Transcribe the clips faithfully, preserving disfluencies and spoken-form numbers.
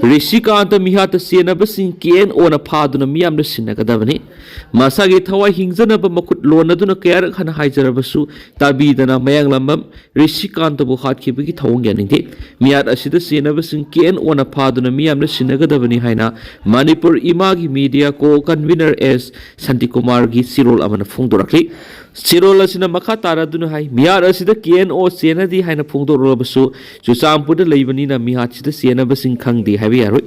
ꯔꯤꯁꯤꯀꯥꯟꯇ ꯃꯤꯍꯥꯠꯇ ꯆꯦꯟꯅꯕꯁꯤꯡ ꯀꯦ and ꯑꯣꯅ ꯐꯥꯗꯨꯅ ꯃꯤꯌꯥꯝꯗ ꯁꯤꯟꯅꯒꯗꯕꯅꯤ꯫ ꯃꯁꯥꯒꯤ ꯊꯋꯥꯏ ꯍꯤꯡꯖꯅꯕ ꯃꯈꯨꯠ ꯂꯣꯟꯅꯗꯨꯅ ꯀꯌꯥꯔꯛ ꯍꯟꯅ ꯍꯥꯏꯖꯔꯕꯁꯨ ꯇꯥꯕꯤꯗꯅ ꯃꯌꯥꯡꯂꯥꯝꯕꯝ ꯔꯤꯁꯤꯀꯥꯟꯇꯕꯨ ꯍꯥꯠꯈꯤꯕꯒꯤ ꯊꯧꯑꯣꯡ ꯌꯥꯅꯤꯡꯗꯦ꯫ ꯃꯤꯍꯥꯠ ꯑꯁꯤꯗ ꯆꯦꯟꯅꯕꯁꯤꯡ ꯀꯦ ꯑꯦꯟ ꯑꯣꯅ ꯐꯥꯗꯨꯅ ꯃꯤꯌꯥꯝꯗ ꯁꯤꯟꯅꯒꯗꯕꯅꯤ ꯍꯥꯏꯅ ꯃꯅꯤꯄꯨꯔ ꯏꯃꯥꯒꯤ ꯃꯤꯗꯤꯌꯥ ꯀꯣ ꯀꯟꯚꯤꯅꯔ ꯑꯦꯁ ꯁꯥꯟꯇꯤꯀꯨꯃꯥꯔꯒꯤ ꯆꯦꯔꯣꯜ ꯑꯃꯅ ꯐꯣꯡꯗꯣꯔꯛꯂꯤ꯫ ꯆꯦꯔꯣꯜ ꯑꯁꯤꯅ ꯃꯈꯥ ꯇꯥꯔꯗꯨꯅ ꯍꯥꯏ, ꯃꯤꯍꯥꯠ ꯑꯁꯤꯗ ꯀꯦ ꯑꯦꯟ ꯑꯣ ꯆꯦꯟꯅꯗꯦ ꯍꯥꯏꯅ ꯐꯣꯡꯗꯣꯛꯂꯕꯁꯨ ꯆꯨꯔꯆꯥꯟꯄꯨꯔꯗ ꯂꯩꯕꯅꯤꯅ ꯃꯤꯍꯥꯠꯁꯤꯗ ꯆꯦꯟꯅꯕꯁꯤꯡ ꯈꯪꯗꯦ ꯍꯥꯏꯕ ꯌꯥꯔꯣꯏ꯫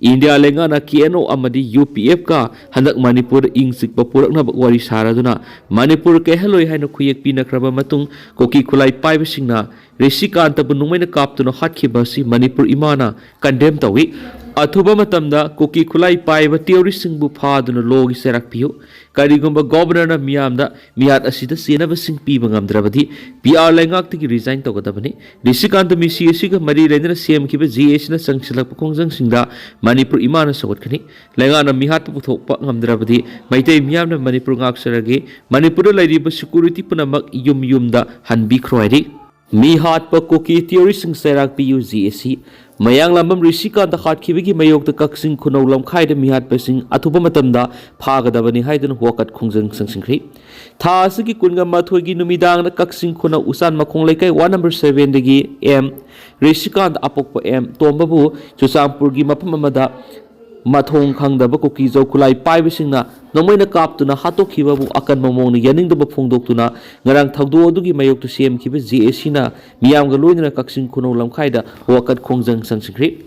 ꯏꯟꯗꯤꯌꯥ ꯂꯩꯉꯥꯛꯅ ꯀꯦ ꯑꯦꯟ ꯑꯣ ꯑꯃꯗꯤ ꯌꯨ ꯄꯤ ꯑꯦꯐꯀ ꯍꯟꯗꯛ ꯃꯅꯤꯄꯨꯔꯗ ꯏꯪ ꯆꯤꯛꯄ ꯄꯨꯔꯛꯅꯕ ꯋꯥꯔꯤ ꯁꯥꯔꯗꯨꯅ ꯃꯅꯤꯄꯨꯔ ꯀꯥꯏꯍꯜꯂꯣꯏ ꯍꯥꯏꯅ ꯈꯨꯌꯦꯛ ꯄꯤꯅꯈ꯭ꯔꯕ ꯃꯇꯨꯡ ꯀꯨꯀꯤ ꯈꯨꯠꯂꯥꯏ ꯄꯥꯏꯕꯁꯤꯡꯅ ꯔꯤꯁꯤꯀꯥꯟꯇꯕꯨ ꯅꯣꯡꯃꯩꯅ ꯀꯥꯞꯇꯨꯅ ꯍꯥꯠꯈꯤꯕ ꯑꯁꯤ ꯃꯅꯤꯄꯨꯔ ꯏꯃꯥꯅ ꯀꯟꯗꯦꯝ ꯇꯧꯏ꯫ ꯑꯊꯨꯕ ꯃꯇꯝꯗ ꯀꯨꯀꯤ ꯈꯨꯠꯂꯥꯏ ꯄꯥꯏꯕ ꯇꯦꯔꯣꯔꯤꯁꯁꯤꯡꯕꯨ ꯐꯥꯗꯨꯅ ꯂꯣꯒꯤ ꯆꯩꯔꯥꯛ ꯄꯤꯌꯨ꯫ ꯀꯔꯤꯒꯨꯝꯕ ꯒꯣꯕꯔꯅꯔꯅ ꯃꯤꯌꯥꯝꯗ ꯃꯤꯍꯥꯠ ꯑꯁꯤꯗ ꯆꯦꯟꯅꯕꯁꯤꯡ ꯄꯤꯕ ꯉꯝꯗ꯭ꯔꯕꯗꯤ ꯄꯤ ꯑꯥꯔ ꯂꯩꯉꯥꯛꯇꯒꯤ ꯔꯤꯖꯥꯏꯟ ꯇꯧꯒꯗꯕꯅꯤ꯫ ꯅꯤꯁꯤꯀꯥꯟꯇ ꯃꯤꯁꯤ ꯑꯁꯤꯒ ꯃꯔꯤ ꯂꯩꯅꯅ ꯁꯦꯝꯈꯤꯕ ꯖꯦ ꯑꯦ ꯁꯤꯅ ꯆꯪꯁꯤꯜꯂꯛꯄ ꯈꯣꯡꯖꯪꯁꯤꯡꯗ ꯃꯅꯤꯄꯨꯔ ꯏꯃꯥꯅ ꯁꯧꯒꯠꯀꯅꯤ꯫ ꯂꯩꯉꯥꯛꯅ ꯃꯤꯍꯥꯠꯄ ꯄꯨꯊꯣꯛꯄ ꯉꯝꯗ꯭ꯔꯕꯗꯤ ꯃꯩꯇꯩ ꯃꯤꯌꯥꯝꯅ ꯃꯅꯤꯄꯨꯔ ꯉꯥꯛꯆꯔꯒꯦ꯫ ꯃꯅꯤꯄꯨꯔꯗ ꯂꯩꯔꯤꯕ ꯁꯦꯀ꯭ꯌꯨꯔꯤꯇꯤ ꯄꯨꯝꯅꯃꯛ ꯌꯨꯝ ꯌꯨꯝꯗ ꯍꯟꯕꯤꯈ꯭ꯔꯣ ꯍꯥꯏꯔꯤ꯫ ꯃꯤꯍꯥꯠꯄ ꯀꯨꯀꯤ ꯇꯦꯔꯣꯔꯤꯁꯁꯤꯡ ꯆꯩꯔꯥꯛ ꯄꯤꯌꯨ ꯖꯦ ꯑꯦ ꯁꯤ꯫ ꯃꯌꯥꯡꯂꯥꯝꯕꯝ ꯔꯤꯁꯤꯀꯥꯟꯇ ꯍꯥꯠꯈꯤꯕꯒꯤ ꯃꯥꯌꯣꯛꯇ ꯀꯛꯆꯤꯡ ꯈꯨꯅꯧ ꯂꯝꯈꯥꯏꯗ ꯃꯤꯍꯥꯠꯄꯁꯤꯡ ꯑꯊꯨꯕ ꯃꯇꯝꯗ ꯐꯥꯒꯗꯕꯅꯤ ꯍꯥꯏꯗꯨꯅ ꯋꯥꯀꯠ ꯈꯣꯡꯖꯪ ꯆꯪꯁꯤꯟꯈ꯭ꯔꯤ꯫ ꯊꯥ ꯑꯁꯤꯒꯤ ꯀꯨꯟꯒ ꯃꯥꯊꯣꯏꯒꯤ ꯅꯨꯃꯤꯗꯥꯡꯗ ꯀꯛꯆꯤꯡ ꯈꯨꯅꯧ ꯎꯆꯥꯟ ꯃꯈꯣꯡ ꯂꯩꯀꯥꯏ ꯋꯥꯔꯗ ꯅꯝꯕꯔ ꯁꯚꯦꯟꯗꯒꯤ ꯑꯦꯝ ꯔꯤꯁꯤꯀꯥꯟꯇ ꯑꯄꯣꯛꯄ ꯑꯦꯝ ꯇꯣꯝꯕꯕꯨ ꯆꯨꯔꯆꯥꯟꯄꯨꯔꯒꯤ ꯃꯐꯝ ꯑꯃꯗ ꯃꯊꯣꯡ ꯈꯪꯗꯕ ꯀꯨꯀꯤ ꯖꯧ ꯈꯨꯠꯂꯥꯏ ꯄꯥꯏꯕꯁꯤꯡꯅ ꯅꯣꯡꯃꯩꯅ ꯀꯥꯞꯇꯨꯅ ꯍꯥꯠꯇꯣꯛꯈꯤꯕꯕꯨ ꯑꯀꯟꯕ ꯃꯑꯣꯡꯗ ꯌꯥꯅꯤꯡꯗꯕ ꯐꯣꯡꯗꯣꯛꯇꯨꯅ ꯉꯔꯥꯡ ꯊꯧꯗꯣꯛ ꯑꯗꯨꯒꯤ ꯃꯥꯌꯣꯛꯇ ꯁꯦꯝꯈꯤꯕ ꯖꯦ ꯑꯦ ꯁꯤꯅ ꯃꯤꯌꯥꯝꯒ ꯂꯣꯏꯅꯅ ꯀꯛꯆꯤꯡ ꯈꯨꯅꯧ ꯂꯝꯈꯥꯏꯗ ꯋꯥꯀꯠ ꯈꯣꯡꯖꯪ ꯆꯪꯁꯤꯟꯈ꯭ꯔꯤ꯫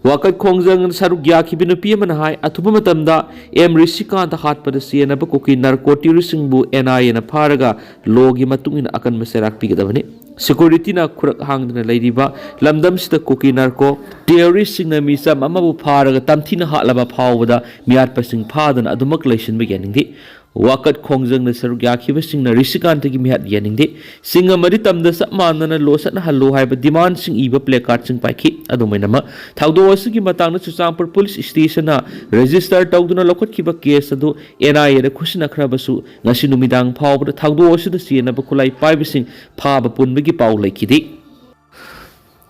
ꯋꯥꯀꯠ ꯈꯣꯡꯖꯪꯗ ꯁꯔꯨꯛ ꯌꯥꯈꯤꯕ ꯅꯨꯄꯤ ꯑꯃꯅ ꯍꯥꯏ, ꯑꯊꯨꯕ ꯃꯇꯝꯗ ꯑꯦꯝ ꯔꯤꯁꯤꯀꯥꯟꯇ ꯍꯥꯠꯄꯗ ꯆꯦꯟꯅꯕ ꯀꯨꯀꯤ ꯅꯥꯔꯀꯣ ꯇꯦꯔꯣꯔꯤꯁꯁꯤꯡꯕꯨ ꯑꯦꯟ ꯑꯥꯏ ꯑꯦꯅ ꯐꯥꯔꯒ ꯂꯣꯒꯤ ꯃꯇꯨꯡ ꯏꯟꯅ ꯑꯀꯟꯕ ꯆꯩꯔꯥꯛ ꯄꯤꯒꯗꯕꯅꯤ꯫ ꯁꯦꯀ꯭ꯌꯨꯔꯤꯇꯤꯅ ꯈꯨꯔꯛ ꯍꯥꯡꯗꯅ ꯂꯩꯔꯤꯕ ꯂꯝꯗꯝꯁꯤꯗ ꯀꯨꯀꯤ ꯅꯥꯔꯀꯣ ꯇꯦꯔꯣꯔꯤꯁꯁꯤꯡꯅ ꯃꯤꯆꯝ ꯑꯃꯕꯨ ꯐꯥꯔꯒ ꯇꯝꯊꯤꯅ ꯍꯥꯠꯂꯕ ꯐꯥꯎꯕꯗ ꯃꯤꯍꯥꯠꯄꯁꯤꯡ ꯐꯥꯗꯅ ꯑꯗꯨꯃꯛ ꯂꯩꯁꯤꯟꯕ ꯌꯥꯅꯤꯡꯗꯦ꯫ ꯋꯥꯀꯠ ꯈꯣꯡꯖꯪꯗ ꯁꯔꯨꯛ ꯌꯥꯈꯤꯕꯁꯤꯡꯅ ꯔꯤꯁꯤꯀꯥꯟꯇꯒꯤ ꯃꯤꯍꯥꯠ ꯌꯥꯅꯤꯡꯗꯦ꯫ ꯆꯤꯡ ꯑꯃꯗꯤ ꯇꯝꯗ ꯆꯞ ꯃꯥꯟꯅꯅ ꯂꯣ ꯆꯠꯅꯍꯜꯂꯨ ꯍꯥꯏꯕ ꯗꯤꯃꯥꯟꯁꯤꯡ ꯏꯕ ꯄ꯭ꯂꯦꯀꯥꯔꯗꯁꯤꯡ ꯄꯥꯏꯈꯤ꯫ ꯑꯗꯨꯝ ꯑꯣꯏꯅꯃꯛ, ꯊꯧꯗꯣꯛ ꯑꯁꯤꯒꯤ ꯃꯇꯥꯡꯗ ꯆꯨꯔꯆꯥꯟꯄꯨꯔ ꯄꯨꯂꯤꯁ ꯁ꯭ꯇꯦꯁꯟꯅ ꯔꯦꯖꯤꯁꯇꯔ ꯇꯧꯗꯨꯅ ꯂꯧꯈꯠꯈꯤꯕ ꯀꯦꯁ ꯑꯗꯨ ꯑꯦꯟ ꯑꯥꯏ ꯑꯦꯗ ꯈꯨꯠꯁꯤꯟꯅꯈ꯭ꯔꯕꯁꯨ, ꯉꯁꯤ ꯅꯨꯃꯤꯗꯥꯡ ꯐꯥꯎꯕꯗ ꯊꯧꯗꯣꯛ ꯑꯁꯤꯗ ꯆꯦꯟꯅꯕ ꯈꯨꯠꯂꯥꯏ ꯄꯥꯏꯕꯁꯤꯡ ꯐꯥꯕ ꯄꯨꯟꯕꯒꯤ ꯄꯥꯎ ꯂꯩꯈꯤꯗꯦ꯫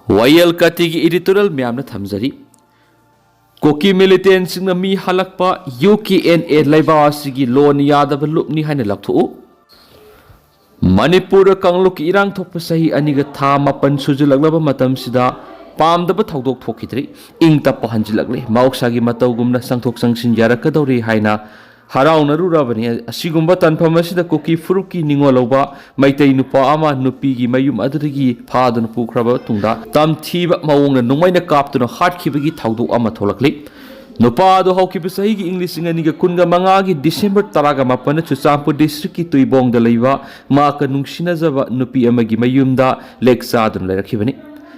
ꯋꯥꯌꯦꯜ ꯀꯥꯇꯤꯒꯤ editorial ꯃꯌꯥꯝꯅ ꯊꯝꯖꯔꯤ꯫ ꯀꯨꯀꯤ ꯃꯤꯂꯤꯇꯦꯟꯁꯤꯡꯅ ꯃꯤ ꯍꯜꯂꯛꯄ ꯌꯨ ꯀꯦ ꯑꯦꯟ ꯑꯦ ꯂꯩꯕꯥꯛ ꯑꯁꯤꯒꯤ ꯂꯣꯟ ꯌꯥꯗꯕ ꯂꯨꯞꯅꯤ ꯍꯥꯏꯅ ꯂꯥꯎꯊꯣꯛꯎ꯫ ꯃꯅꯤꯄꯨꯔꯗ ꯀꯥꯡꯂꯨꯞꯀꯤ ꯏꯔꯥꯡ ꯊꯣꯛꯄ ꯆꯍꯤ ꯑꯅꯤꯒ ꯊꯥ ꯃꯥꯄꯟ ꯁꯨꯖꯤꯜꯂꯛꯂꯕ ꯃꯇꯝꯁꯤꯗ ꯄꯥꯝꯗꯕ ꯊꯧꯗꯣꯛ ꯊꯣꯛꯈꯤꯗ꯭ꯔꯤ꯫ ꯏꯪ ꯇꯞꯄ ꯍꯟꯖꯤꯜꯂꯛꯂꯤ꯫ ꯃꯍꯧꯁꯥꯒꯤ ꯃꯇꯧꯒꯨꯝꯅ ꯆꯪꯊꯣꯛ ꯆꯪꯁꯤꯟ ꯌꯥꯔꯛꯀꯗꯧꯔꯤ ꯍꯥꯏꯅ ꯍꯔꯥꯎꯅꯔꯨꯔꯕꯅꯤ꯫ ꯑꯁꯤꯒꯨꯝꯕ ꯇꯥꯟꯐꯝ ꯑꯁꯤꯗ ꯀꯨꯀꯤ ꯐꯨꯔꯨꯞꯀꯤ ꯅꯤꯡꯉꯣꯜ ꯂꯧꯕ ꯃꯩꯇꯩ ꯅꯨꯄꯥ ꯑꯃ ꯅꯨꯄꯤꯒꯤ ꯃꯌꯨꯝ ꯑꯗꯨꯗꯒꯤ ꯐꯥꯗꯨꯅ ꯄꯨꯈ꯭ꯔꯕ ꯃꯇꯨꯡꯗ ꯇꯝꯊꯤꯕ ꯃꯑꯣꯡꯗ ꯅꯣꯡꯃꯩꯅ ꯀꯥꯞꯇꯨꯅ ꯍꯥꯠꯈꯤꯕꯒꯤ ꯊꯧꯗꯣꯛ ꯑꯃ ꯊꯣꯛꯂꯛꯂꯤ꯫ ꯅꯨꯄꯥ ꯑꯗꯨ ꯍꯧꯈꯤꯕ ꯆꯍꯤꯒꯤ ꯏꯪ ꯂꯤꯁꯤꯡ ꯑꯅꯤꯒ ꯀꯨꯟꯒ ꯃꯉꯥꯒꯤ ꯗꯤꯁꯦꯝꯕꯔ ꯇꯔꯥꯒ ꯃꯥꯄꯟꯗ ꯆꯨꯔꯆꯥꯟꯄꯨꯔ ꯗꯤꯁꯇ꯭ꯔꯤꯛꯀꯤ ꯇꯨꯏꯕꯣꯡꯗ ꯂꯩꯕ ꯃꯍꯥꯛꯀ ꯅꯨꯡꯁꯤꯅꯖꯕ ꯅꯨꯄꯤ ꯑꯃꯒꯤ ꯃꯌꯨꯝꯗ ꯂꯦꯛ ꯆꯥꯗꯨꯅ ꯂꯩꯔꯛꯈꯤꯕꯅꯤ꯫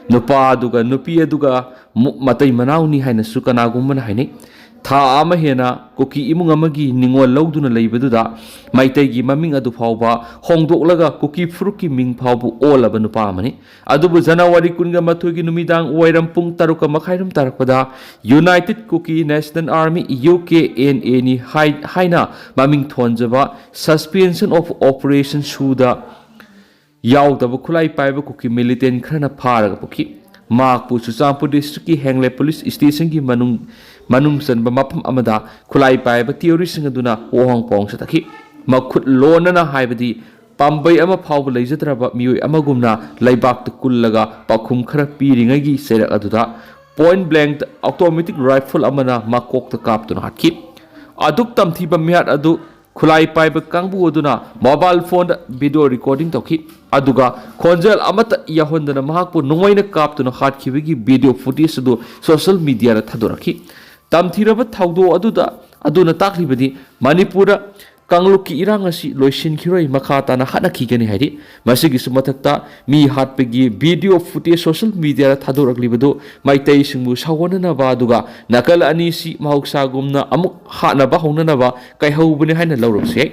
ꯅꯨꯄꯥ ꯑꯗꯨꯒ ꯅꯨꯄꯤ ꯑꯗꯨꯒ ꯃꯨ-, ꯃꯇꯩ ꯃꯅꯥꯎꯅꯤ ꯍꯥꯏꯅꯁꯨ ꯀꯅꯥꯒꯨꯝꯕꯅ ꯍꯥꯏꯅꯩ꯫ ꯊꯥ ꯑꯃ ꯍꯦꯟꯅ ꯀꯨꯀꯤ ꯏꯃꯨꯡ ꯑꯃꯒꯤ ꯅꯤꯡꯉꯣꯜ ꯂꯧꯗꯨꯅ ꯂꯩꯕꯗꯨꯗ ꯃꯩꯇꯩꯒꯤ ꯃꯃꯤꯡ ꯑꯗꯨ ꯐꯥꯎꯕ ꯍꯣꯡꯗꯣꯛꯂꯒ ꯀꯨꯀꯤ ꯐꯨꯔꯨꯞꯀꯤ ꯃꯤꯡ ꯐꯥꯎꯕ ꯑꯣꯜꯂꯕ ꯅꯨꯄꯥ ꯑꯃꯅꯤ꯫ ꯑꯗꯨꯕꯨ ꯖꯅꯋꯥꯔꯤ ꯀꯨꯟꯒ ꯃꯥꯊꯣꯏꯒꯤ ꯅꯨꯃꯤꯗꯥꯡ ꯋꯥꯏꯔꯝ ꯄꯨꯡ ꯇꯔꯨꯛꯀ ꯃꯈꯥꯏꯔꯣꯝ ꯇꯥꯔꯛꯄꯗ United Kuki National Army, U K N ꯑꯦꯅꯤ ꯍꯥꯏ-, ꯍꯥꯏꯅ ꯃꯃꯤꯡ ꯊꯣꯟꯖꯕ Suspension of Operation ꯁꯨꯗ ꯌꯥꯎꯗꯕ ꯈꯨꯠꯂꯥꯏ ꯄꯥꯏꯕ ꯀꯨꯀꯤ ꯃꯤꯂꯤꯇꯦꯟ ꯈꯔꯅ ꯐꯥꯔꯒ ꯄꯨꯈꯤ꯫ ꯃꯍꯥꯛꯄꯨ ꯆꯨꯔꯆꯥꯟꯄꯨꯔ ꯗꯤꯁꯇ꯭ꯔꯤꯛꯀꯤ ꯍꯦꯡꯂꯦ ꯄꯨꯂꯤꯁ ꯁ꯭ꯇꯦꯁꯟꯒꯤ ꯃꯅꯨꯡ, ꯃꯅꯨꯡ ꯆꯟꯕ ꯃꯐꯝ ꯑꯃꯗ ꯈꯨꯠꯂꯥꯏ ꯄꯥꯏꯕ ꯇꯤꯑꯣꯔꯤꯁꯤꯡ ꯑꯗꯨꯅ ꯋꯥꯍꯣꯡ ꯄꯥꯎꯍꯣꯡ ꯆꯠꯊꯈꯤ꯫ ꯃꯈꯨꯠ ꯂꯣꯟꯅꯅ ꯍꯥꯏꯕꯗꯤ ꯄꯥꯝꯕꯩ ꯑꯃ ꯐꯥꯎꯕ ꯂꯩꯖꯗ꯭ꯔꯕ ꯃꯤꯑꯣꯏ ꯑꯃꯒꯨꯝꯅ ꯂꯩꯕꯥꯛꯇ ꯀꯨꯜꯂꯒ ꯄꯥꯎꯈꯨꯝ ꯈꯔ ꯄꯤꯔꯤꯉꯩꯒꯤ ꯆꯩꯔꯛ ꯑꯗꯨꯗ point blank automatic rifle ꯑꯃꯅ ꯃꯀꯣꯛꯇ ꯀꯥꯞꯇꯨꯅ ꯍꯥꯠꯈꯤ꯫ ꯑꯗꯨꯛ ꯇꯝꯊꯤꯕ ꯃꯤꯍꯥꯠ ꯑꯗꯨ ꯈꯨꯠꯂꯥꯏ ꯄꯥꯏꯕ ꯀꯥꯡꯕꯨ ꯑꯗꯨꯅ mobile phoneꯗ video recording ꯇꯧꯈꯤ꯫ ꯑꯗꯨꯒ ꯈꯣꯟꯖꯦꯜ ꯑꯃꯠꯇ ꯌꯥꯎꯍꯟꯗꯅ ꯃꯍꯥꯛꯄꯨ ꯅꯣꯡꯃꯩꯅ ꯀꯥꯞꯇꯨꯅ ꯍꯥꯠꯈꯤꯕꯒꯤ video footage ꯑꯗꯨ social mediaꯗ ꯊꯥꯗꯣꯔꯛꯈꯤ꯫ ꯇꯝꯊꯤꯔꯕ ꯊꯧꯗꯣꯛ ꯑꯗꯨꯗ, ꯑꯗꯨꯅ ꯇꯥꯛꯂꯤꯕꯗꯤ ꯃꯅꯤꯄꯨꯔꯗ ꯀꯥꯡꯂꯨꯞꯀꯤ ꯏꯔꯥꯡ ꯑꯁꯤ ꯂꯣꯏꯁꯤꯟꯈꯤꯔꯣꯏ, ꯃꯈꯥ ꯇꯥꯅ ꯍꯥꯠꯅꯈꯤꯒꯅꯤ ꯍꯥꯏꯔꯤ꯫ ꯃꯁꯤꯒꯤꯁꯨ ꯃꯊꯛꯇ ꯃꯤ ꯍꯥꯠꯄꯒꯤ video footage social mediaꯗ ꯊꯥꯗꯣꯔꯛꯂꯤꯕꯗꯨ ꯃꯩꯇꯩꯁꯤꯡꯕꯨ ꯁꯥꯎꯍꯟꯅꯅꯕ, ꯑꯗꯨꯒ ꯅꯥꯀꯜ ꯑꯅꯤꯁꯤ ꯃꯍꯧꯁꯥꯒꯨꯝꯅ ꯑꯃꯨꯛ ꯍꯥꯠꯅꯕ ꯍꯧꯅꯅꯕ ꯀꯥꯏꯍꯧꯕꯅꯤ ꯍꯥꯏꯅ ꯂꯧꯔꯕꯁꯨ ꯌꯥꯏ꯫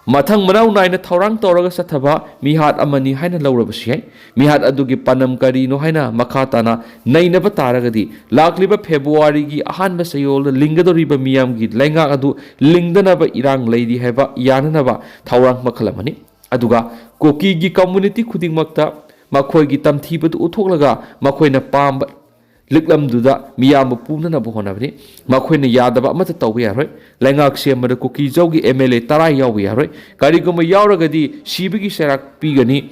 ꯃꯊꯪ ꯃꯅꯥꯎ ꯅꯥꯏꯅ ꯊꯧꯔꯥꯡ ꯇꯧꯔꯒ ꯆꯠꯊꯕ ꯃꯤꯍꯥꯠ ꯑꯃꯅꯤ ꯍꯥꯏꯅ ꯂꯧꯔꯕꯁꯨ ꯌꯥꯏ꯫ ꯃꯤꯍꯥꯠ ꯑꯗꯨꯒꯤ ꯄꯥꯟꯗꯝ ꯀꯔꯤꯅꯣ ꯍꯥꯏꯅ ꯃꯈꯥ ꯇꯥꯅ ꯅꯩꯅꯕ ꯇꯥꯔꯒꯗꯤ, ꯂꯥꯛꯂꯤꯕ ꯐꯦꯕ꯭ꯔꯨꯋꯥꯔꯤꯒꯤ ꯑꯍꯥꯟꯕ ꯆꯌꯣꯜꯗ ꯂꯤꯡꯒꯗꯧꯔꯤꯕ ꯃꯤꯌꯥꯝꯒꯤ ꯂꯩꯉꯥꯛ ꯑꯗꯨ ꯂꯤꯡꯗꯅꯕ ꯏꯔꯥꯡ ꯂꯩꯔꯤ ꯍꯥꯏꯕ ꯌꯥꯅꯅꯕ ꯊꯧꯔꯥꯡ ꯃꯈꯜ ꯑꯃꯅꯤ꯫ ꯑꯗꯨꯒ ꯀꯨꯀꯤꯒꯤ community ꯈꯨꯗꯤꯡꯃꯛꯇ ꯃꯈꯣꯏꯒꯤ ꯇꯝꯊꯤꯕꯗꯨ ꯎꯠꯊꯣꯛꯂꯒ ꯃꯈꯣꯏꯅ ꯄꯥꯝꯕ ꯂꯤꯛꯂꯝꯗꯨꯗ ꯃꯤꯌꯥꯝꯕꯨ ꯄꯨꯅꯅꯕ ꯍꯣꯠꯅꯕꯅꯤ꯫ ꯃꯈꯣꯏꯅ ꯌꯥꯗꯕ ꯑꯃꯠꯇ ꯇꯧꯕ ꯌꯥꯔꯣꯏ꯫ ꯂꯩꯉꯥꯛ ꯁꯦꯝꯕꯗ ꯀꯨꯀꯤꯖꯧꯒꯤ M L A ꯇꯔꯥ ꯌꯥꯎꯕ ꯌꯥꯔꯣꯏ꯫ ꯀꯔꯤꯒꯨꯝꯕ ꯌꯥꯎꯔꯒꯗꯤ ꯁꯤꯕꯒꯤ ꯆꯩꯔꯥꯛ ꯄꯤꯒꯅꯤ꯫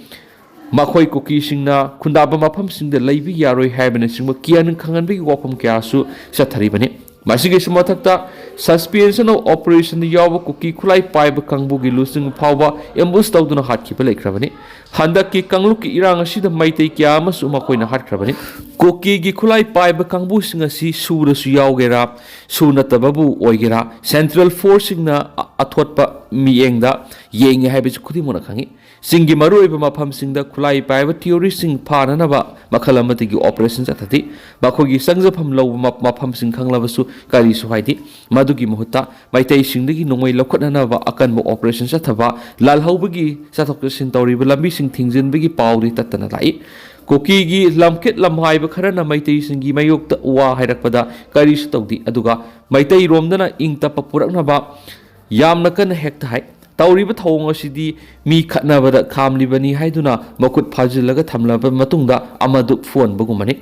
ꯃꯈꯣꯏ ꯀꯨꯀꯤꯁꯤꯡꯅ ꯈꯨꯟꯗꯥꯕ ꯃꯐꯝꯁꯤꯡꯗ ꯂꯩꯕ ꯌꯥꯔꯣꯏ ꯍꯥꯏꯕꯅꯆꯤꯡꯕ ꯀꯤꯍꯟ ꯈꯪꯍꯟꯕꯒꯤ ꯋꯥꯐꯝ ꯀꯌꯥꯁꯨ ꯆꯠꯊꯔꯤꯕꯅꯤ꯫ ꯃꯁꯤꯒꯤꯁꯨ ꯃꯊꯛꯇ, suspension of operation ꯗ ꯌꯥꯎꯕ ꯀꯨꯀꯤ ꯈꯨꯠꯂꯥꯏ ꯄꯥꯏꯕ ꯀꯥꯡꯕꯨꯒꯤ ꯂꯨꯆꯤꯡꯕ ꯐꯥꯎꯕ ambush ꯇꯧꯗꯨꯅ ꯍꯥꯠꯈꯤꯕ ꯂꯩꯈ꯭ꯔꯕꯅꯤ꯫ ꯍꯟꯗꯛꯀꯤ ꯀꯥꯡꯂꯨꯞꯀꯤ ꯏꯔꯥꯡ ꯑꯁꯤꯗ ꯃꯩꯇꯩ ꯀꯌꯥ ꯑꯃꯁꯨ ꯃꯈꯣꯏꯅ ꯍꯥꯠꯈ꯭ꯔꯕꯅꯤ꯫ ꯀꯨꯀꯤꯒꯤ ꯈꯨꯠꯂꯥꯏ ꯄꯥꯏꯕ ꯀꯥꯡꯕꯨꯁꯤꯡ ꯑꯁꯤ ꯁꯨꯔꯁꯨ ꯌꯥꯎꯒꯦꯔꯥ, ꯁꯨ ꯅꯠꯇꯕꯕꯨ ꯑꯣꯏꯒꯦꯔꯥ, central force ꯁꯤꯡꯅ ꯑ-, ꯑꯊꯣꯠꯄ ꯃꯤꯠꯌꯦꯡꯗ ꯌꯦꯡꯉꯤ ꯍꯥꯏꯕꯁꯤ ꯈꯨꯗꯤꯡꯃꯛꯅ ꯈꯪꯏ꯫ ꯆꯤꯡꯒꯤ ꯃꯔꯨꯑꯣꯏꯕ ꯃꯐꯝꯁꯤꯡꯗ ꯈꯨꯠꯂꯥꯏ ꯄꯥꯏꯕ terrorist ꯁꯤꯡ ꯐꯥꯅꯅꯕ ꯃꯈꯜ ꯑꯃꯠꯇꯒꯤ operation ꯆꯠꯊꯗꯦ꯫ ꯃꯈꯣꯏꯒꯤ ꯆꯪꯖꯐꯝ ꯂꯧꯕ ꯃ-, ꯃꯐꯝꯁꯤꯡ ꯈꯪꯂꯕꯁꯨ ꯀꯔꯤꯁꯨ ꯍꯥꯏꯗꯦ꯫ ꯃꯗꯨꯒꯤ ꯃꯍꯨꯠꯇ ꯃꯩꯇꯩꯁꯤꯡꯗꯒꯤ ꯅꯣꯡꯃꯩ ꯂꯧꯈꯠꯅꯅꯕ ꯑꯀꯟꯕ operation ꯆꯠꯊꯕ, ꯂꯥꯜꯍꯧꯕꯒꯤ ꯆꯠꯊꯣꯛ ꯆꯠꯁꯤꯟ ꯇꯧꯔꯤꯕ ꯂꯝꯕꯤꯁꯤꯡ ꯊꯤꯡꯖꯤꯟꯕꯒꯤ ꯄꯥꯎꯗꯤ ꯇꯠꯇꯅ ꯂꯥꯛꯏ꯫ ꯀꯨꯀꯤꯒꯤ ꯂꯝꯈꯦꯠ ꯂꯝꯍꯥꯏꯕ ꯈꯔꯅ ꯃꯩꯇꯩꯁꯤꯡꯒꯤ ꯃꯥꯌꯣꯛꯇ ꯋꯥ ꯍꯥꯏꯔꯛꯄꯗ ꯀꯔꯤꯁꯨ ꯇꯧꯗꯦ, ꯑꯗꯨꯒ ꯃꯩꯇꯩꯔꯣꯝꯗꯅ ꯏꯪ ꯇꯞꯄ ꯄꯨꯔꯛꯅꯕ ꯌꯥꯝꯅ ꯀꯟꯅ ꯍꯦꯛꯇ ꯍꯥꯏ꯫ ꯇꯧꯔꯤꯕ ꯊꯧꯑꯣꯡ ꯑꯁꯤꯗꯤ ꯃꯤ ꯈꯠꯅꯕꯗ ꯈꯥꯝꯂꯤꯕꯅꯤ ꯍꯥꯏꯗꯨꯅ ꯃꯈꯨꯠ ꯐꯥꯖꯤꯜꯂꯒ ꯊꯝꯂꯕ ꯃꯇꯨꯡꯗ ꯑꯃꯗꯨ ꯐꯨꯍꯟꯕꯒꯨꯝꯕꯅꯤ꯫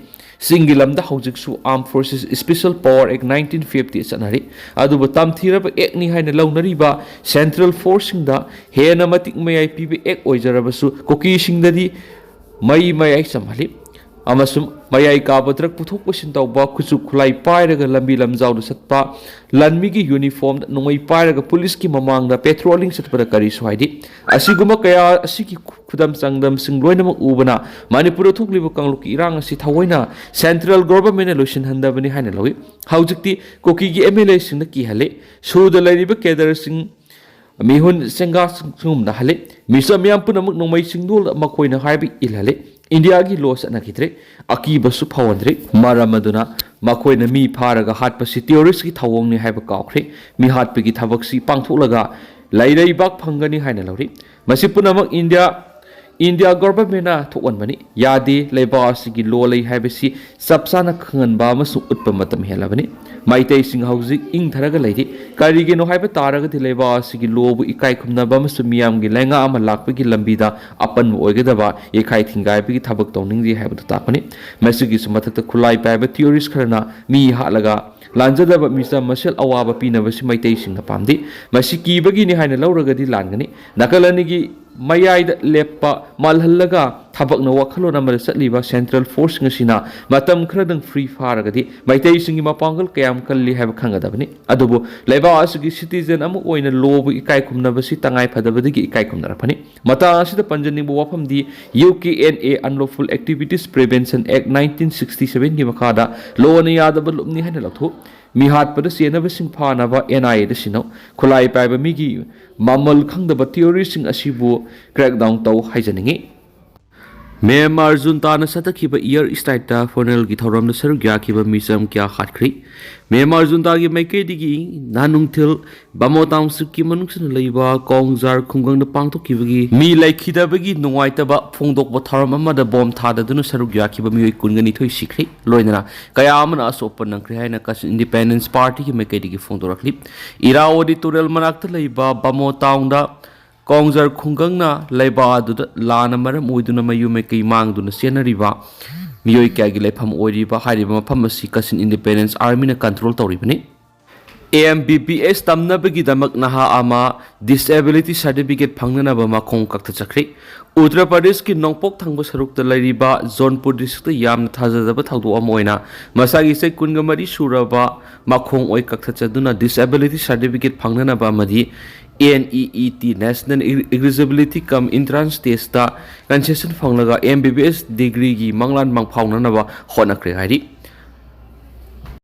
ꯆꯤꯡꯒꯤ ꯂꯝꯗ ꯍꯧꯖꯤꯛꯁꯨ Armed Forces Special Power Act nineteen fifty ꯆꯠꯅꯔꯤ꯫ ꯑꯗꯨꯕꯨ ꯇꯝꯊꯤꯔꯕ act ꯅꯤ ꯍꯥꯏꯅ ꯂꯧꯅꯔꯤꯕ central force ꯁꯤꯡꯗ ꯍꯦꯟꯅ ꯃꯇꯤꯛ ꯃꯌꯥꯏ ꯄꯤꯕ act ꯑꯣꯏꯖꯔꯕꯁꯨ ꯀꯨꯀꯤꯁꯤꯡꯗꯗꯤ ꯃꯩ ꯃꯌꯥꯏ ꯆꯝꯍꯜꯂꯤ꯫ ꯑꯃꯁꯨꯡ ꯃꯌꯥꯏ ꯀꯥꯕ drug ꯄꯨꯊꯣꯛ ꯄꯨꯁꯤꯟ ꯇꯧꯕ, ꯈꯨꯠꯁꯨ ꯈꯨꯠꯂꯥꯏ ꯄꯥꯏꯔꯒ ꯂꯝꯕꯤ ꯂꯝꯖꯥꯎꯗ ꯆꯠꯄ, ꯂꯥꯟꯃꯤꯒꯤ uniform ꯗ ꯅꯣꯡꯃꯩ ꯄꯥꯏꯔꯒ ꯄꯨꯂꯤꯁꯀꯤ ꯃꯃꯥꯡꯗ patrolling ꯆꯠꯄꯗ ꯀꯔꯤꯁꯨ ꯍꯥꯏꯗꯦ꯫ ꯑꯁꯤꯒꯨꯝꯕ ꯀꯌꯥ ꯑꯁꯤꯒꯤ ꯈꯨꯗꯝ ꯆꯥꯡꯗꯝꯁꯤꯡ ꯂꯣꯏꯅꯃꯛ ꯎꯕꯅ ꯃꯅꯤꯄꯨꯔꯗ ꯊꯣꯛꯂꯤꯕ ꯀꯥꯡꯂꯨꯞꯀꯤ ꯏꯔꯥꯡ ꯑꯁꯤ ꯊꯑꯣꯏꯅ central government ꯅ ꯂꯣꯏꯁꯤꯟꯍꯟꯗꯕꯅꯤ ꯍꯥꯏꯅ ꯂꯧꯏ꯫ ꯍꯧꯖꯤꯛꯇꯤ ꯀꯨꯀꯤꯒꯤ M L A ꯁꯤꯡꯅ ꯀꯤꯍꯜꯂꯤ꯫ ꯁꯨꯗ ꯂꯩꯔꯤꯕ cadre ꯁꯤꯡ ꯃꯤꯍꯨꯟ ꯁꯦꯡꯒꯥ ꯁꯨꯝꯅꯍꯜꯂꯤ꯫ ꯃꯤꯆꯝ ꯃꯤꯌꯥꯝ ꯄꯨꯝꯅꯃꯛ ꯅꯣꯡꯃꯩ ꯆꯤꯡꯗꯣꯜꯗ ꯃꯈꯣꯏꯅ ꯍꯥꯏꯕ ꯏꯜꯍꯜꯂꯤ꯫ ꯏꯟꯗꯤꯌꯥꯒꯤ law ꯆꯠꯅꯈꯤꯗ꯭ꯔꯦ꯫ ꯑꯀꯤꯕꯁꯨ ꯐꯥꯎꯍꯟꯗ꯭ꯔꯦ꯫ ꯃꯔꯝ ꯑꯗꯨꯅ ꯃꯈꯣꯏꯅ ꯃꯤ ꯐꯥꯔꯒ ꯍꯥꯠꯄꯁꯤ terrorist ꯀꯤ ꯊꯧꯑꯣꯡꯅꯤ ꯍꯥꯏꯕ ꯀꯥꯎꯈ꯭ꯔꯦ꯫ ꯃꯤ ꯍꯥꯠꯄꯒꯤ ꯊꯕꯛꯁꯤ ꯄꯥꯡꯊꯣꯛꯂꯒ ꯂꯩꯔꯩꯕꯥꯛ ꯐꯪꯒꯅꯤ ꯍꯥꯏꯅ ꯂꯧꯔꯤ꯫ ꯃꯁꯤ ꯄꯨꯝꯅꯃꯛ ꯏꯟꯗꯤꯌꯥ, ꯏꯟꯗꯤꯌꯥ ꯒꯣꯚꯔꯟꯃꯦꯟꯠꯅ ꯊꯣꯛꯍꯟꯕꯅꯤ꯫ ꯌꯥꯗꯦ, ꯂꯩꯕꯥꯛ ꯑꯁꯤꯒꯤ ꯂꯣ ꯂꯩ ꯍꯥꯏꯕꯁꯤ ꯆꯞ ꯆꯥꯅ ꯈꯪꯍꯟꯕ ꯑꯃꯁꯨꯡ ꯎꯠꯄ ꯃꯇꯝ ꯍꯦꯜꯂꯕꯅꯤ꯫ ꯃꯩꯇꯩꯁꯤꯡ ꯍꯧꯖꯤꯛ ꯏꯪꯊꯔꯒ ꯂꯩꯔꯤ꯫ ꯀꯔꯤꯒꯤꯅꯣ ꯍꯥꯏꯕ ꯇꯥꯔꯒꯗꯤ ꯂꯩꯕꯥꯛ ꯑꯁꯤꯒꯤ ꯂꯣꯕꯨ ꯏꯀꯥꯏ ꯈꯨꯝꯅꯕ ꯑꯃꯁꯨꯡ ꯃꯤꯌꯥꯝꯒꯤ ꯂꯩꯉꯥꯛ ꯑꯃ ꯂꯥꯛꯄꯒꯤ ꯂꯝꯕꯤꯗ ꯑꯄꯟꯕ ꯑꯣꯏꯒꯗꯕ ꯌꯩꯈꯥꯏ ꯊꯤꯡꯒꯥꯏꯕꯒꯤ ꯊꯕꯛ ꯇꯧꯅꯤꯡꯗꯦ ꯍꯥꯏꯕꯗꯨ ꯇꯥꯛꯄꯅꯤ꯫ ꯃꯁꯤꯒꯤꯁꯨ ꯃꯊꯛꯇ ꯈꯨꯠꯂꯥꯏ ꯄꯥꯏꯕ ꯇꯤꯑꯣꯔꯤꯁ ꯈꯔꯅ ꯃꯤ ꯍꯥꯠꯂꯒ ꯂꯥꯟꯖꯗꯕ ꯃꯤꯆꯝ ꯃꯁꯦꯜ ꯑꯋꯥꯕ ꯄꯤꯅꯕꯁꯤ ꯃꯩꯇꯩꯁꯤꯡꯅ ꯄꯥꯝꯗꯦ꯫ ꯃꯁꯤ ꯀꯤꯕꯒꯤꯅꯤ ꯍꯥꯏꯅ ꯂꯧꯔꯒꯗꯤ ꯂꯥꯟꯒꯅꯤ꯫ ꯅꯥꯀꯜ ꯑꯅꯤꯒꯤ ꯃꯌꯥꯏꯗ ꯂꯦꯞꯄ ꯃꯥꯜꯍꯜꯂꯒ ꯊꯕꯛꯅ ꯋꯥꯈꯜꯂꯣꯟ ꯑꯃꯗ ꯆꯠꯂꯤꯕ ꯁꯦꯟꯇ꯭ꯔꯦꯜ ꯐꯣꯔꯁꯁꯤꯡ ꯑꯁꯤꯅ ꯃꯇꯝ ꯈꯔꯗꯪ ꯐ꯭ꯔꯤ ꯐꯥꯔꯒꯗꯤ ꯃꯩꯇꯩꯁꯤꯡꯒꯤ ꯃꯄꯥꯡꯒꯜ ꯀꯌꯥꯝ ꯀꯜꯂꯤ ꯍꯥꯏꯕ ꯈꯪꯒꯗꯕꯅꯤ꯫ ꯑꯗꯨꯕꯨ ꯂꯩꯕꯥꯛ ꯑꯁꯤꯒꯤ ꯁꯤꯇꯤꯖꯦꯟ ꯑꯃ ꯑꯣꯏꯅ ꯂꯣꯕꯨ ꯏꯀꯥꯏ ꯈꯨꯝꯅꯕꯁꯤ ꯇꯉꯥꯏ ꯐꯗꯕꯗꯒꯤ ꯏꯀꯥꯏ ꯈꯨꯝꯅꯔꯛꯄꯅꯤ꯫ ꯃꯇꯥꯡ ꯑꯁꯤꯗ ꯄꯟꯖꯅꯤꯡꯕ ꯋꯥꯐꯝꯗꯤ, U K N A Unlawful Activities Prevention Act nineteen sixty seven ꯒꯤ ꯃꯈꯥꯗ ꯂꯣꯅ ꯌꯥꯗꯕ ꯂꯨꯞꯅꯤ ꯍꯥꯏꯅ ꯂꯧꯊꯣꯛ꯫ ꯃꯤꯍꯥꯠꯄꯗ ꯆꯦꯟꯅꯕꯁꯤꯡ ꯐꯥꯅꯕ ꯑꯦꯟ ꯑꯥꯏ ꯑꯦꯗ ꯁꯤꯟꯅꯧ꯫ ꯈꯨꯠꯂꯥꯏ ꯄꯥꯏꯕ ꯃꯤꯒꯤ ꯃꯃꯜ ꯈꯪꯗꯕ ꯇꯤꯑꯣꯔꯤꯁꯁꯤꯡ ꯑꯁꯤꯕꯨ ꯀ꯭ꯔꯦꯛꯗꯥꯎꯟ ꯇꯧ ꯍꯥꯏꯖꯅꯤꯡꯏ꯫ ꯃ꯭ꯌꯥꯟꯃꯥꯔ ꯖꯨꯟꯇꯥꯅ ꯆꯠꯊꯈꯤꯕ ꯏꯌꯔ ꯁ꯭ꯇ꯭ꯔꯥꯏꯛꯇ ꯐꯨꯅꯦꯜꯒꯤ ꯊꯧꯔꯝꯗ ꯁꯔꯨꯛ ꯌꯥꯈꯤꯕ ꯃꯤꯆꯝ ꯀꯌꯥ ꯍꯥꯠꯈ꯭ꯔꯤ꯫ ꯃ꯭ꯌꯥꯟꯃꯥꯔ ꯖꯨꯟꯇꯥꯒꯤ ꯃꯥꯏꯀꯩꯗꯒꯤ ꯅꯍꯥꯟ ꯅꯨꯡꯊꯤꯜ ꯕꯥꯃꯣ ꯇꯥꯎꯟꯁꯤꯞꯀꯤ ꯃꯅꯨꯡꯗ ꯂꯩꯕ ꯀꯣꯡꯖꯥꯔ ꯈꯨꯡꯒꯪꯗ ꯄꯥꯡꯊꯣꯛꯈꯤꯕꯒꯤ ꯃꯤ ꯂꯩꯈꯤꯗꯕꯒꯤ ꯅꯨꯡꯉꯥꯏꯇꯕ ꯐꯣꯡꯗꯣꯛꯄ ꯊꯧꯔꯝ ꯑꯃꯗ ꯕꯣꯝ ꯊꯥꯗꯗꯨꯅ ꯁꯔꯨꯛ ꯌꯥꯈꯤꯕ ꯃꯤꯑꯣꯏ ꯀꯨꯟꯒ ꯅꯤꯊꯣꯏ ꯁꯤꯈ꯭ꯔꯦ꯫ ꯂꯣꯏꯅꯅ ꯀꯌꯥ ꯑꯃꯅ ꯑꯁꯣꯛꯄ ꯅꯪꯈ꯭ꯔꯦ ꯍꯥꯏꯅ ꯀꯆꯤꯟ ꯏꯟꯗꯤꯄꯦꯟꯗꯦꯟꯁ ꯄꯥꯔꯇꯤꯒꯤ ꯃꯥꯏꯀꯩꯗꯒꯤ ꯐꯣꯡꯗꯣꯔꯛꯂꯤ꯫ ꯏꯔꯥꯋꯗꯤ ꯇꯨꯔꯦꯜ ꯃꯅꯥꯛꯇ ꯂꯩꯕ ꯕꯥꯃꯣ ꯇꯥꯎꯟꯗ ꯀꯣꯡꯖꯥꯔ ꯈꯨꯡꯒꯪꯅ ꯂꯩꯕꯥꯛ ꯑꯗꯨꯗ ꯂꯥꯟꯅ ꯃꯔꯝ ꯑꯣꯏꯗꯨꯅ ꯃꯌꯨꯝ ꯃꯀꯩ ꯃꯥꯡꯗꯨꯅ ꯆꯦꯟꯅꯔꯤꯕ ꯃꯤꯑꯣꯏ ꯀꯌꯥꯒꯤ ꯂꯩꯐꯝ ꯑꯣꯏꯔꯤꯕ ꯍꯥꯏꯔꯤꯕ ꯃꯐꯝ ꯑꯁꯤ ꯀꯆꯤꯟ ꯏꯟꯗꯤꯄꯦꯟꯗꯦꯟꯁ ꯑꯥꯔꯃꯤꯅ ꯀꯟꯇ꯭ꯔꯣꯜ ꯇꯧꯔꯤꯕꯅꯤ꯫ ꯑꯦꯝ ꯕꯤ ꯕꯤ ꯑꯦꯁ ꯇꯝꯅꯕꯒꯤꯗꯃꯛ ꯅꯍꯥ ꯑꯃ ꯗꯤꯁꯑꯦꯕꯤꯂꯤꯇꯤ ꯁꯥꯔꯇꯤꯐꯤꯀꯦꯠ ꯐꯪꯅꯅꯕ ꯃꯈꯣꯡ ꯀꯛꯊꯠꯆꯈ꯭ꯔꯦ꯫ ꯎꯠꯇꯔ ꯄ꯭ꯔꯗꯦꯁꯀꯤ ꯅꯣꯡꯄꯣꯛ ꯊꯪꯕ ꯁꯔꯨꯛꯇ ꯂꯩꯔꯤꯕ ꯖꯣꯟꯄꯨꯔ ꯗꯤꯁꯇ꯭ꯔꯤꯛꯇ ꯌꯥꯝꯅ ꯊꯥꯖꯗꯕ ꯊꯧꯗꯣꯛ ꯑꯃ ꯑꯣꯏꯅ ꯃꯁꯥꯒꯤ ꯆꯍꯤ ꯀꯨꯟꯒ ꯃꯔꯤ ꯁꯨꯔꯕ ꯃꯈꯣꯡ ꯑꯣꯏ ꯀꯛꯊꯠꯆꯗꯨꯅ ꯗꯤꯁꯑꯦꯕꯤꯂꯤꯇꯤ ꯁꯥꯔꯇꯤꯐꯤꯀꯦꯠ ꯐꯪꯅꯅꯕ ꯑꯃꯗꯤ N E E T, National Eligibility cum Entrance Test ꯇ ꯀꯟꯁꯦꯁꯟ ꯐꯪꯂꯒ ꯑꯦꯝ ꯕꯤ ꯕꯤ ꯑꯦꯁ ꯗꯤꯒ꯭ꯔꯤꯒꯤ ꯃꯪꯂꯥꯟ ꯃꯪꯐꯥꯎꯅꯅꯕ ꯍꯣꯠꯅꯈ꯭ꯔꯦ ꯍꯥꯏꯔꯤ꯫